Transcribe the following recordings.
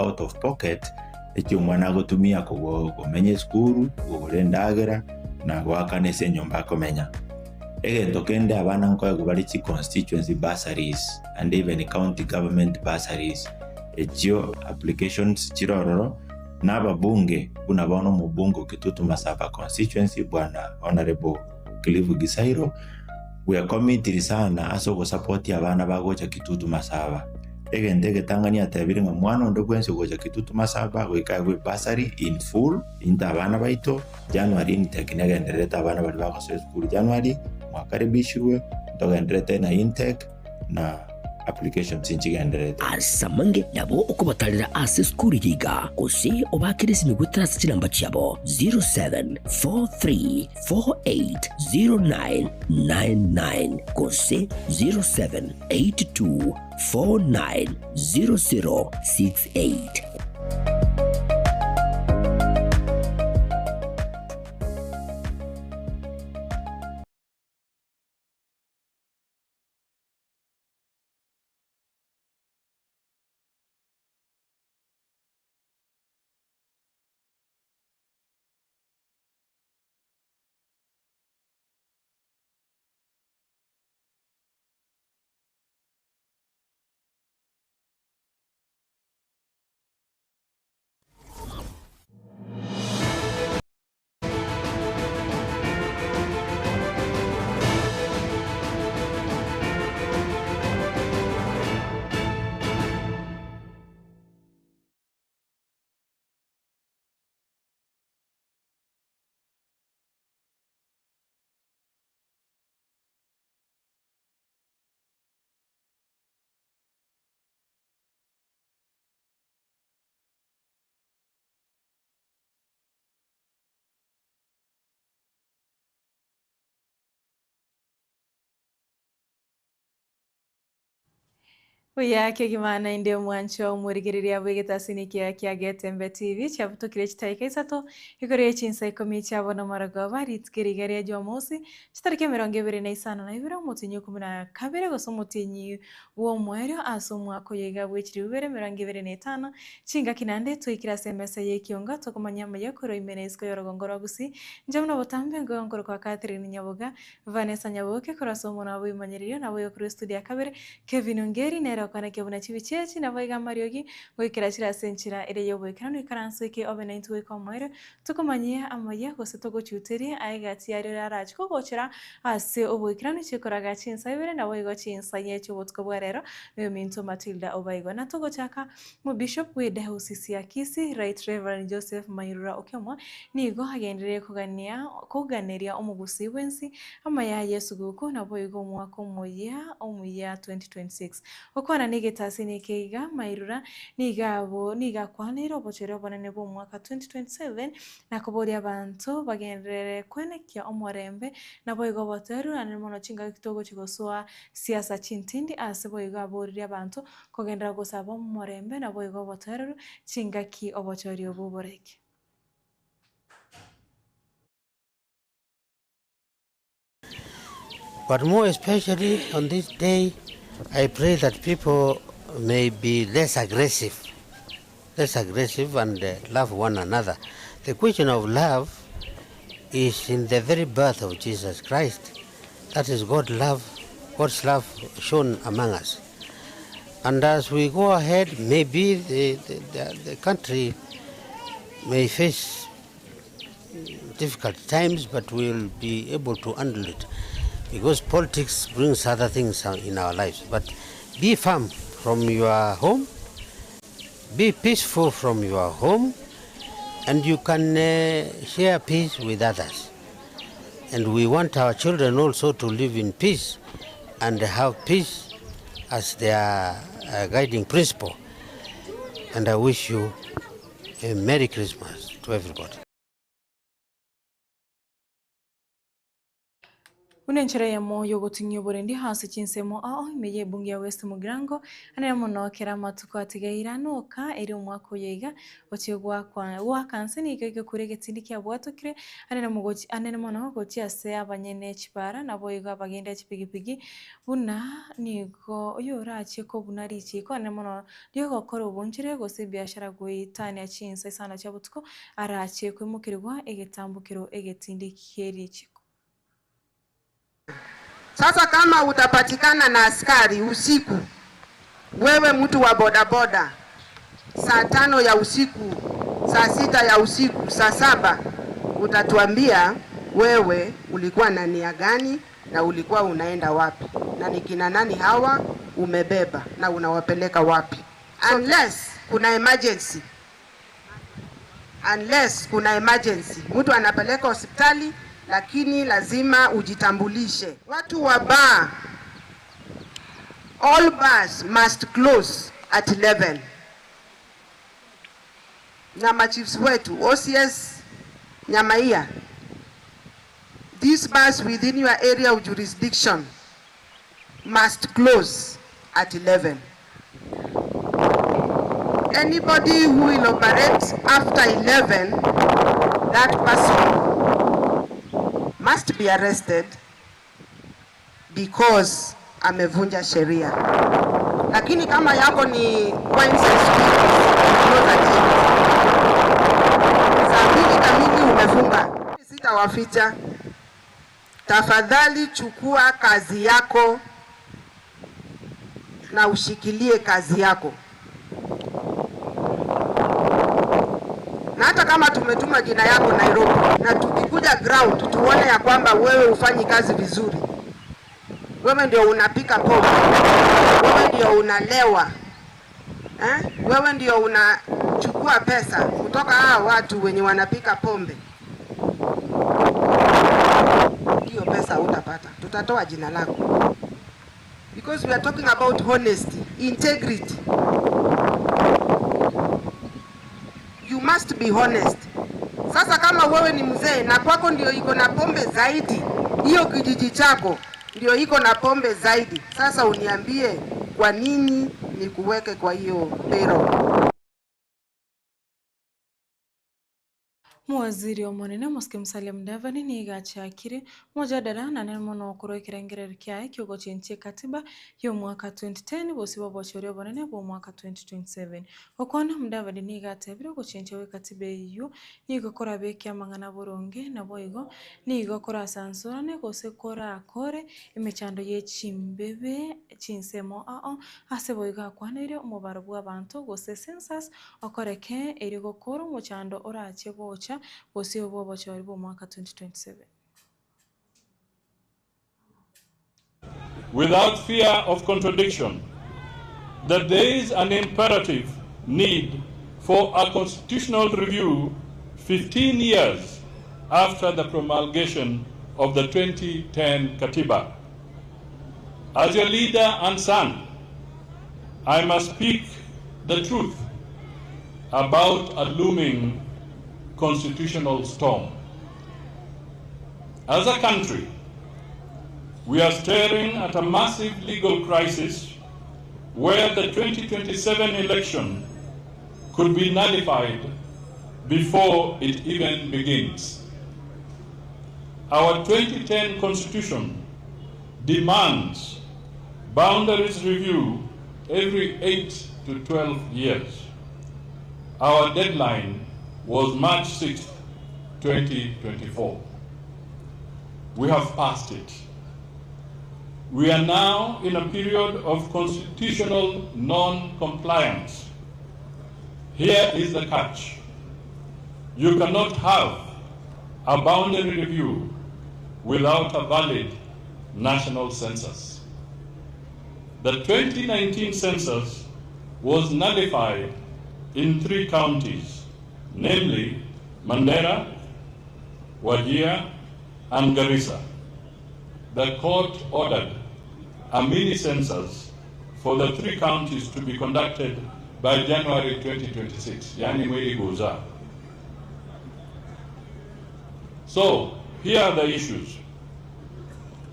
out of pocket eki omwana agotumia komenya esukuru, kogora endagera na goakana ase enyomba akomenya. Egento kende abana nkoegwa bare chi constituency bursaries and even county government bursaries echio applications chire ororo na ababunge buna bono omobunge o Kitutu Masaba constituency bwana Honourable Cliff Gisairo bwekomitiri sana ase ogosapotia abana bagocha Kitutu Masaba. Egento egetang'ani atebire ng'a mwana onde bwensi ogocha Kitutu Masaba goika aegwe ebursary in full into abana baito. January intake negendererete abana baria bagosoa esukuru January mwakaribishirwe ntogendererete na intake na applications nchigendererete. Ase amange nabo okobatarera ase esukuru eye iga, gose obaakere esimi goetera ase chinamba chiabo 0743480999 gose 0782490068. Buya kegima naende omwancho omorigereria bw'egetasini ekiya kia Getembe TV chiabutokire chitaika isato igoro ye chinsa ikomi chia bono marogoba rituko riga ria Jumamosi chitariki emerongo ebere na isano na ibere omotienyi o ikomi na kabere gose omotienyi bw'omoerio ase omwaka oyo iga bwe chilifu ibere emerongo ebere na etano, chingaki naende twaikire ase emesa y'ekionga tokomanya amaya korwa ime na isiko y'orogongo rwa Gusii, inche buna botambe ngoyo nkorokwa Catherine Nyaboga, Vanessa Nyaboke korwa ase omonwa bw'ebimanyererio naboigo korwa estudio ya kabere, Kevin Ongeri nere okonekia buna chibicha echi naboigo amariogi goikera chire ase enchera ere y'oboikeranu ikaranso eke obe naintwe goika omoerio Tokomanyia amaya gose togochuteria aye egati yaria orarache kogochera ase oboikeranu chikoraga chinsa ibere naboigo chinsa inye chi'obotuko bwa rero noyominto Matilda Obaigwa. Na togochaka Omobishop bwe Dayosisi ya Kisii Right Reverend Joseph Mairura Okemwa nigo agenderere kogania koganeria omogusii bwensi amaya y'esuguku naboigo omwaka omoyia omuya 2026. Gokwana negetasini eke iga, Mairura nigo abo nigo akwaneire obochori obonene bw'omwaka 2027 na koboria abanto bagenderere kwenekia omorembe naboigo obotoeru naende mono chingaki togochia gosoa siasa chintindi ase boigo aboririe abanto kogenderera gosaba omorembe naboigo obotoereru chingaki obochori obwo boreke. But more especially on this day, I pray that people may be less aggressive, less aggressive and uh, love one another. The question of love is in the very birth of Jesus Christ. That is God love, God's love shown among us. And as we go ahead, maybe the, the, the, the country may face difficult times, but we'll be able to handle it because politics brings other things in our lives. But be firm from your home, be peaceful from your home, and you can uh, share peace with others. And we want our children also to live in peace and have peace as their uh, guiding principle. And I wish you a Merry Christmas to everybody. Buna enchera eyemo y'ogoting'ia oborendi ase chinsemo ao ime y'ebunge ya West Mugirango, anene mono kera amatuko atigaire anoka erio omwaka oyo iga gochia goakwa goaka nse nigo egekura egetindi kiabwatokire anene mogochi anene mono gochia ase abanyene chibara naboigo abagende chipigipigi buna nigo oyorachie kobuna richiko anene mono riogokora obonchore gose ebiashara goetania chinsa isano chia botuko arachie koimokerigwa egetambokero egetindi kierichiko. Sasa kama utapatikana na askari usiku, wewe mtu wa bodaboda, saa tano ya usiku, saa sita ya usiku, saa saba, utatuambia wewe ulikuwa na nia gani na ulikuwa unaenda wapi na ni kina nani hawa umebeba na unawapeleka wapi, unless kuna emergency unless kuna emergency, mtu anapeleka hospitali, lakini lazima ujitambulishe. Watu wa bar, all bars must close at 11. Na machiefs wetu OCS Nyamaia, these bars within your area of jurisdiction must close at 11. Anybody who will operate after 11, that person must be arrested because amevunja sheria. Lakini kama yako ni wines and spirits, close at 8. Saa mbili kamili umefunga. Sitawaficha. Tafadhali chukua kazi yako na ushikilie kazi yako. Na hata kama tumetuma jina yako Nairobi na tukikuja ground tuone ya kwamba wewe hufanyi kazi vizuri, wewe ndio unapika pombe, wewe ndio unalewa eh? Wewe ndio unachukua pesa kutoka hawa watu wenye wanapika pombe, hiyo pesa utapata, tutatoa jina lako because we are talking about honesty, integrity. You must be honest. Sasa kama wewe ni mzee na kwako ndio iko na pombe zaidi, hiyo kijiji chako ndio iko na pombe zaidi, sasa uniambie kwa nini nikuweke kwa hiyo payroll? Mowaziri omonene omosike Musalia Mudavadi nigo achakire omojadala nane mono okorwa ekerengererio kiaye kiogochenchia ekatiba ya omwaka 2010 gose bwa obochori obonene bwa omwaka 2027. Gokwana Mudavadi nigo atebire ogochenchia gwa ekatiba eywo nigo korabeke amang'ana boronge naboigo nigo korasansorane gose korakore emechando ya echimbebe chinsemo ao ase boigo akwaneire omobaro bwa abanto gose census okoreke erio gokora omochando orache gocha gose bwa obochori bwa omwaka 2027. without fear of contradiction that there is an imperative need for a constitutional review 15 years after the promulgation of the 2010 Katiba. As your leader and son, I must speak the truth about a looming constitutional storm. As a country, we are staring at a massive legal crisis where the 2027 election could be nullified before it even begins. Our 2010 Constitution demands boundaries review every 8 to 12 years. Our deadline was March 6, 2024. We have passed it. We are now in a period of constitutional non-compliance. Here is the catch. You cannot have a boundary review without a valid national census. The 2019 census was nullified in three counties, namely Mandera, Wajir, and Garissa. The court ordered a mini census for the three counties to be conducted by January 2026, yani mwezi guza. So, here are the issues.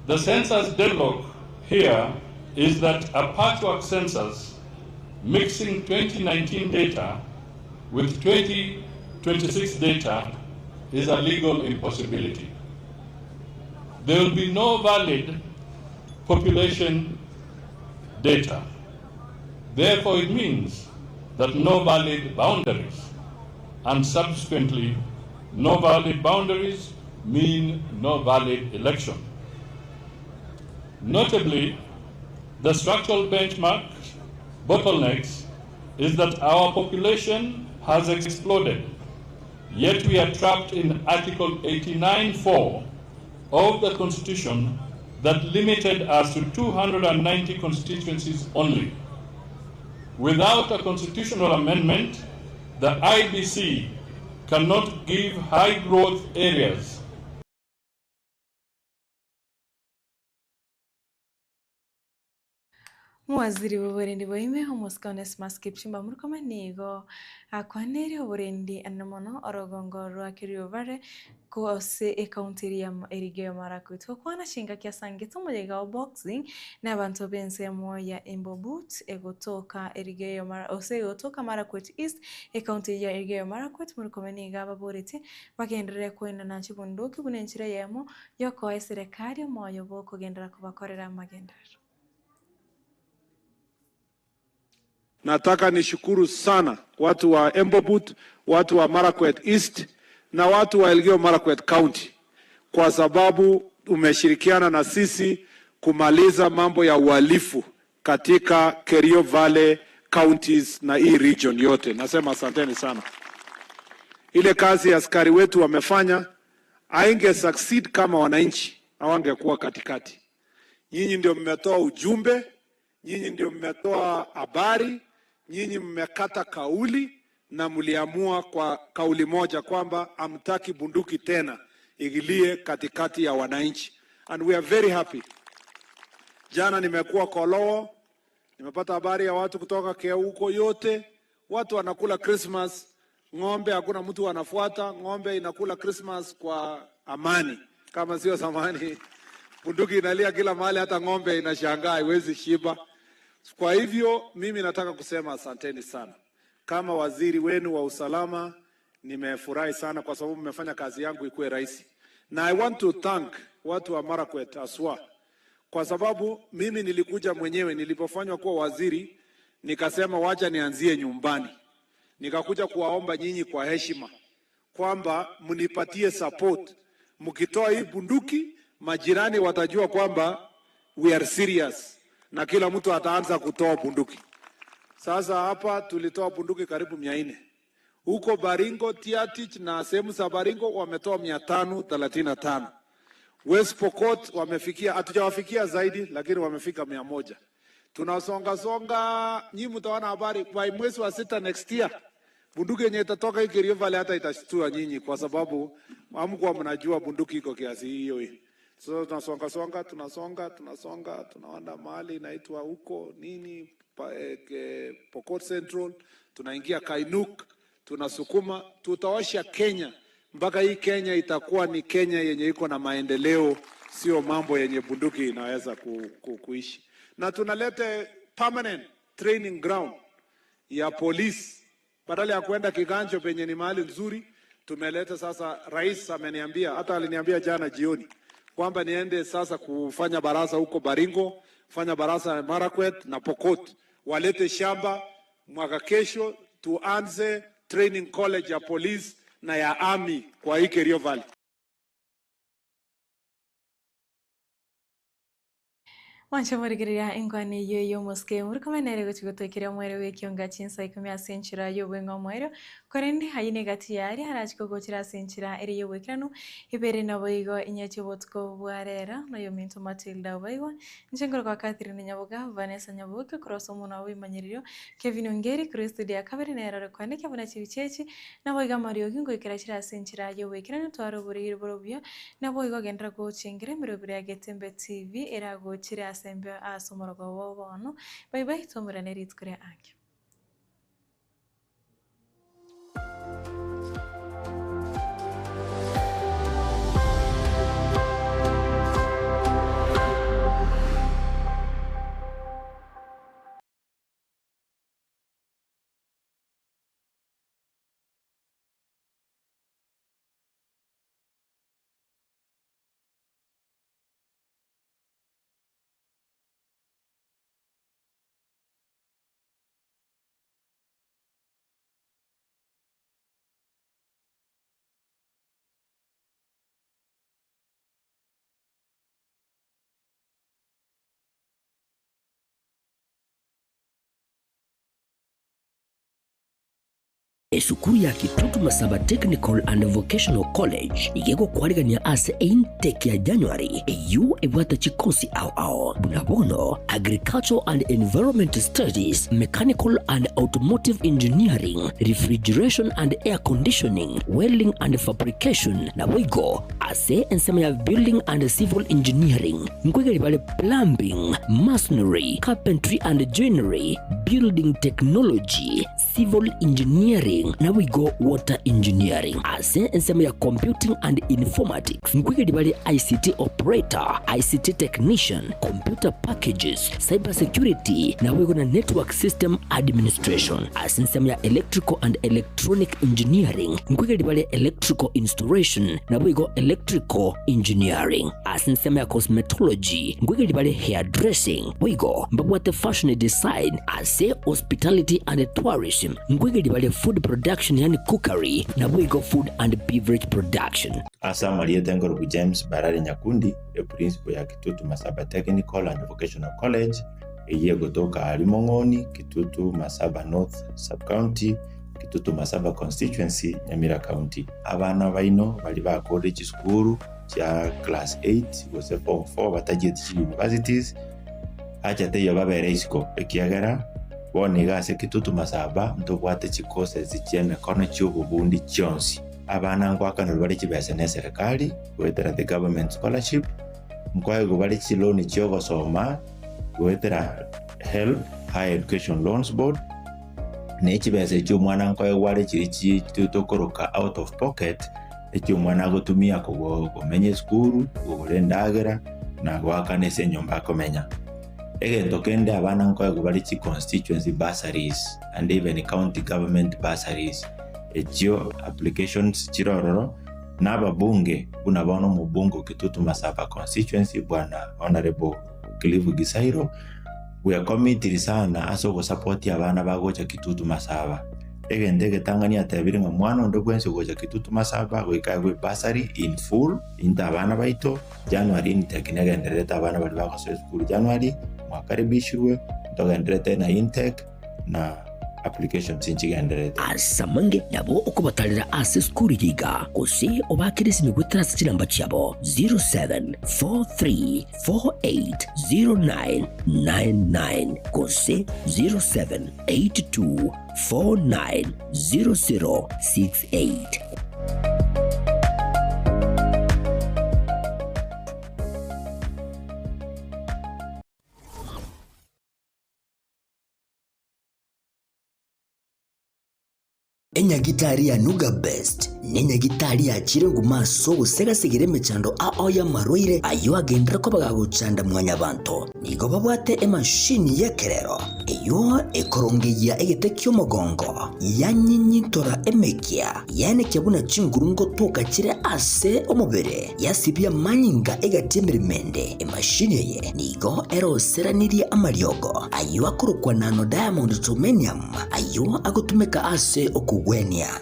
The census deadlock here is that a patchwork census mixing 2019 data with 2026 data is a legal impossibility. There will be no valid population data. Therefore, it means that no valid boundaries, and subsequently, no valid boundaries mean no valid election. Notably, the structural benchmark bottlenecks is that our population has exploded, yet we are trapped in Article 89.4 of the Constitution that limited us to 290 constituencies only. Without a constitutional amendment, the IBC cannot give high growth areas Omowaziri bw'oborendi bwa ime, Omosike Onesmus Kipchumba Murkomen nigo akwaneire oborendi anene mono orogongo rwa Kerio Valley ase ekaunti eria ya Elgeyo Marakwet. Gokwana chingaki asangete omoyega o boxing na abanto b'ensemo ya Embobut egotoka Elgeyo gose egotoka Marakwet East ekaunti eyio ya Elgeyo Marakwet. Murkomen nigo ababoretie bagenderere koenana chibunduki buna enchera eyemo yokoa eserekari omoyo bw'okogenderera kobakorera amagenderero. Nataka nishukuru sana watu wa Embobut, watu wa Marakwet East na watu wa Elgeyo Marakwet County kwa sababu umeshirikiana na sisi kumaliza mambo ya uhalifu katika Kerio Valley counties na hii region yote. Nasema asanteni sana. Ile kazi askari wetu wamefanya hainge succeed kama wananchi hawangekuwa katikati. Nyinyi ndio mmetoa ujumbe, nyinyi ndio mmetoa habari, nyinyi mmekata kauli na mliamua kwa kauli moja kwamba hamtaki bunduki tena igilie katikati ya wananchi, and we are very happy. Jana nimekuwa Koloo, nimepata habari ya watu kutoka huko yote, watu wanakula Christmas ng'ombe, hakuna mtu anafuata ng'ombe, inakula Christmas kwa amani, kama sio zamani bunduki inalia kila mahali, hata ng'ombe inashangaa haiwezi shiba. Kwa hivyo mimi nataka kusema asanteni sana. Kama waziri wenu wa usalama, nimefurahi sana kwa sababu mmefanya kazi yangu ikuwe rahisi, na I want to thank watu wa Marakwet aswa kwa sababu mimi nilikuja mwenyewe nilipofanywa kuwa waziri, nikasema wacha nianzie nyumbani, nikakuja kuwaomba nyinyi kwa heshima kwamba mnipatie support. Mkitoa hii bunduki, majirani watajua kwamba we are serious na kila mtu ataanza kutoa bunduki. Sasa hapa tulitoa bunduki karibu 400 huko Baringo, Tiatich na sehemu za Baringo wametoa 535. West Pokot wamefikia, hatujawafikia zaidi, lakini wamefika 100. Tunasonga songa, nyinyi mtaona habari by mwezi wa sita next year bunduki yenye itatoka hii Kerio Valley hata itashtua nyinyi, kwa sababu hamkuwa mnajua bunduki iko kiasi hiyo. So tunasonga songa, tunasonga tunasonga, tunaona mahali inaitwa huko nini pa, Pokot Central, tunaingia Kainuk, tunasukuma, tutaosha Kenya mpaka hii Kenya itakuwa ni Kenya yenye iko na maendeleo, sio mambo yenye bunduki inaweza ku, ku, kuishi. Na tunalete permanent training ground ya polisi badala ya kuenda Kiganjo penye ni mahali nzuri, tumeleta sasa. Rais ameniambia, hata aliniambia jana jioni kwamba niende sasa kufanya baraza huko Baringo, kufanya baraza Marakwet na Pokot, walete shamba mwaka kesho, tuanze training college ya police na ya army kwa hii Kerio Valley. Mwanche morigereria enkwana eyio y'omosike Murkomen nere gochia gotoikeria omwere bw'ekionga chinsa ikomi ase enchera y'obweng'e omoerio, korende ayio na egati yaria arachie kogochera ase enchera ere y'oboikeranu, ibere naboigo inyeche obotuko bwa rero na oyominto Matilda Obaigwa, inche nkorokwa Catherine Nyaboga, Vanessa Nyaboke korwa ase omonwa bw'ebimanyererio, Kevin Ongeri korwa estudio ya kabere nere ore koandekia buna chibicha echi, naboigo amariogi ngoikera chire ase enchera y'oboikeranu tware oboriri bore obuya, Naboigo genderera gochengera emerobio ya Getembe TV eragochire ase embeo ase omorogoba o bono. Bye bye, twaumerane rituko ria ankio. Esukuru ya Kitutu Masaba Technical and Vocational College nigo egokwarigania ase eintake ya January eyio ebwate chikosi ao ao buna bono Agricultural and Environment Studies, Mechanical and Automotive Engineering, Refrigeration and Air Conditioning, Welding and Fabrication naboigo ase ensemo ya Building and Civil Engineering nkoigeria bare Plumbing, Masonry, Carpentry and Joinery, Building Technology, Civil Engineering naboigo Water Engineering. Ase ensemo ya Computing and Informatics nkoigeria bare ICT Operator, ICT Technician, Computer Packages, Cyber Security naboigo na Network System Administration. Ase ensemo ya Electrical and Electronic Engineering nkoigeria bare Electrical Installation naboigo Electrical Engineering. Ase ensemo ya Cosmetology nkoigeria bare Hairdressing boigo mbabwate Fashion Design Ase Hospitality and Tourism nkoigeria bare Food Production yaani Cookery naboigo Food and Beverage Production. Ase amarieta enkorokwa James Barari Nyakundi, eprincipo ya Kitutu Masaba Technical and Vocational College, eyio egotoka aria Mong'oni, Kitutu Masaba North Sub-County, Kitutu Masaba Constituency, Nyamira County. Abana baino baria bakorire chisukuru chia class 8 gose form 4 batachieti chi universities, Acha teiyo babere isiko, ekiagera bono iga ase Kitutu Masaba ntobwate chicourses chi'emekono chi'obobundi chionsi. Abana ngoakanerwa bare chibesa neserekari goetera the government scholarship, nkoegwa bare chiloan chi'ogosoma goetera HELB, Higher Education Loans Board, ne chibesa echio omwana nkoegwa are chiria chi tokoroka out of pocket, eki omwana agotumia komenya esukuru, kogora endagera, na goakana ase enyomba akomenya. Egento kende abana nkoegwa bare chi constituency bursaries and even county government bursaries, echio applications chire ororo, na ababunge buna bono omobunge o Kitutu Masaba constituency bwana Honourable Cliff Gisairo, bwekomitiri sana ase ogosapotia abana bagocha Kitutu Masaba. Egento egetang'ani atebire ng'a mwana onde bwensi ogocha Kitutu Masaba goika aegwe bursary in full into abana baito, January intake negendererete abana baria bagosoa esukuru January mwakaribishirwe ntogendererete na intake na applications nchigendererete. Ase amange nabo okobatarera ase esukuru eye iga, gose obaakere esimi goetera ase chinamba chiabo 0743 480999 gose 0782490068. Enyagitari ya Nuga Best nenyagitari yachire nguma ase ogosegasegera emechando ao y'amarwaire ayio agenderere koba gagochanda mwanyabanto. Nigo babwate emashini y'ekerero eyio ekorongeyia egete ki'omogongo, yanyinyintora emekia, yaenekia buna chinguru ngotoka chire ase omobere, yasibia amanyinga egati y'emeremo ende. Emashini eye nigo eroseranirie amariogo ayio akorokwa nano diamond germanium, Ayio agotumeka ase okogwenia.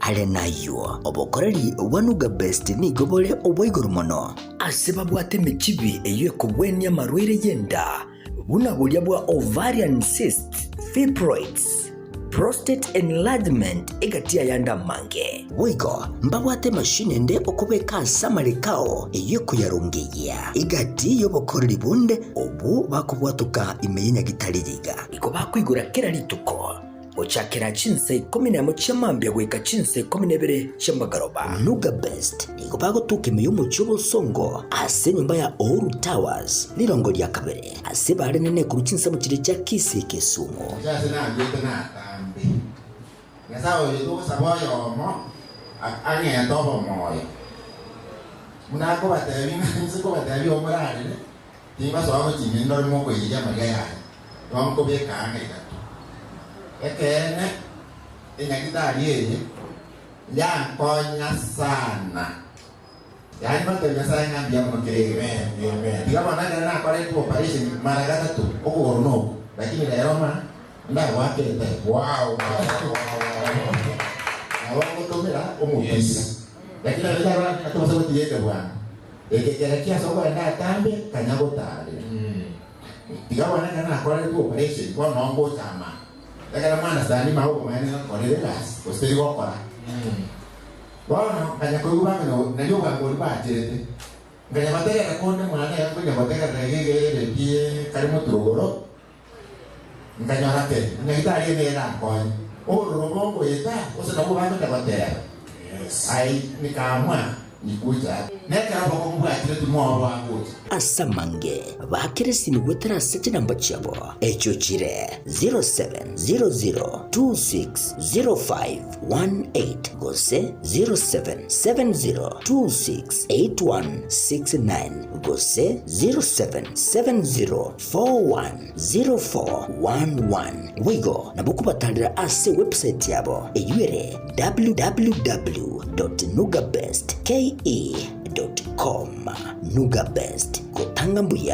Are nayio, obokoreri bwa Nuga Best nigo bore obwa igoro mono. Ase babwate emechibi eyio ekogwenia amarwaire y'enda, buna boria bwa ovarian cysts, fibroids, prostate enlargement egati y'ayande amange. Boigo mbabwate emashini ende okobeka ase amareko ao eyio ekoyarongeyia egati y'obokoreri bonde obwo bakobwatoka ime y'enyagitari eye iga. Nigo bakoigora kera rituko, gochakera chinsa ikomi nemo chia mambia goika chinsa ikomi na ibere chia magoroba. Nuga Best nigo bagotoka ime y'omochie obosongo ase enyomba ya Uhuru Towers, rirongo ria kabere, ase bare nene korwa chinsemo chiria chia Kisii Kisumu. Inche ase nandiete natambe. Nyasae oyo togosaba oyomo ang'ete obomoyo. Buna akobatebia ng'a inse kobatebia omorarere, Tingosoa gochia ime ndore mokoiyeria amariga yaye, igo nkobeka anga igato. Ekeene, enyagitari eye yankonya sana. Yaani ngotebia Nyasae ng'a mbuya mono kera egento. Tiga bono ekero nakoretwe operation mara gatato, okogoro noko, lakini rero ng'a ndagoakete. Wow! Nabo ngotomera omopira. Lakini abwo tobasa gotiga ekebwango. Eke kera ase okorenda atambe, kanya gotaarera. Tiga bono ekero nakoreretwe operation, bono noo ngocha amani. Ekero mwanasani mao obomaene ngakorire egasi, gose teri gokora. Bono nkanya koigwa bang'ina nario obwango boria bacherete. Nkanya gotegerera konde mwane iga nkonya gotegerera iga iga eredio kare moturogoro, nkanyora ke nyagitari eye nigo erankonye. Obororo obo ngoeta gose nabwo bagocha goteba, Ai nikaamua nikuche aa. Nekero obokong'u bwachire timoboa gocha. Ase amange bakire esimi goetera ase chinamba chiabo, echio chire 0700260518 gose 0770268169 gose 0770410411. Boigo nabo okobatarera ase ewebsite yabo eyio ere www.nugabestke.com. Nugabest, gotanga mbuya.